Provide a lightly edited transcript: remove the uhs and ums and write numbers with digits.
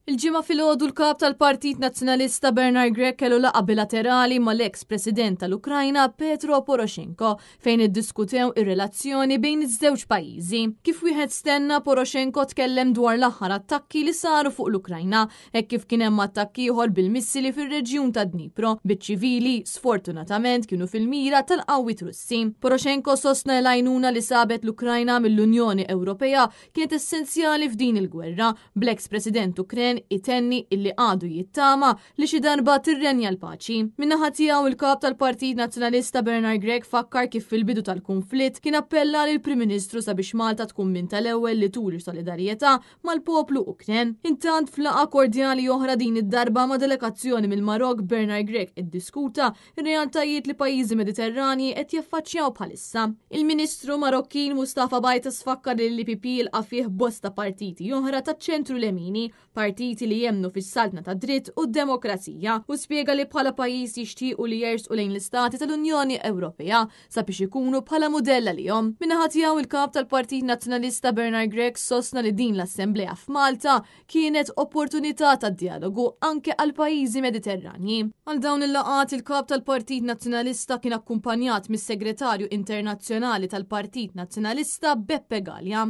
Il-Ġimgħa filgħodu l-Kap tal-Partit Nazzjonalista Bernard Grech kellu laqgħa bilaterali mal-eks President tal-Ukrajna Petro Poroshenko fejn iddiskutew ir-relazzjoni bejn iż-żewġ pajjiżi. Kif wieħed stenna, Poroshenko tkellem dwar l-aħħar attakki li saru fuq l-Ukrajna, hekk kif kien hemm attakk ieħor bil-missili fir-reġjun ta' Dnipro, biċ-ċivili sfortunatament kienu fil-mira tal-qawwiet Russi. Poroshenko sostna li l-għajnuna li sabet l-Ukrajna mill-Unjoni Ewropea kienet essenzjali f'din il-gwerra, bl-eks President Ukren itenni illi għadu jittama li xi darba tirrenja l-paċi. Min-naħa tiegħu il-kap tal-Partit Nazzjonalista Bernard Grech fakkar kif fil-bidu tal-kunflitt kien appella lil Prim Ministru sabiex Malta tkun minn tal-ewwel li turi solidarjetà mal-poplu Ukren. Intant f'laqgħa kordjali oħra din id-darba ma' delegazzjoni mill-Marokk Bernard Grech iddiskuta ir-realtajiet li pajjiżi Mediterranji qed jaffaċċjaw bħalissa. Il-Ministru Marokkin Mustafa Bajtas fakkar li l-IPP jilqa' fih bosta partiti oħra taċ-ċentru lemini, partiti li jemmnu fis-saltna tad-dritt u d-demokrazija, u spjega li bħala pajjiż jixtiequ li jersqu lejn l-istati tal-Unjoni Ewropea sabiex ikunu bħala mudell għalihom. Min-naħa tiegħu il-Kap tal-Partit Nazzjonalista Bernard Grech sostna li din l-assemblea f'Malta kienet opportunità ta' djalogu anke għal pajjiżi Mediterranji. Għal dawn il-laqgħat il-Kap tal-Partit Nazzjonalista kien akkumpanjat mis-Segretarju Internazzjonali tal-Partit Nazzjonalista Beppe Galea.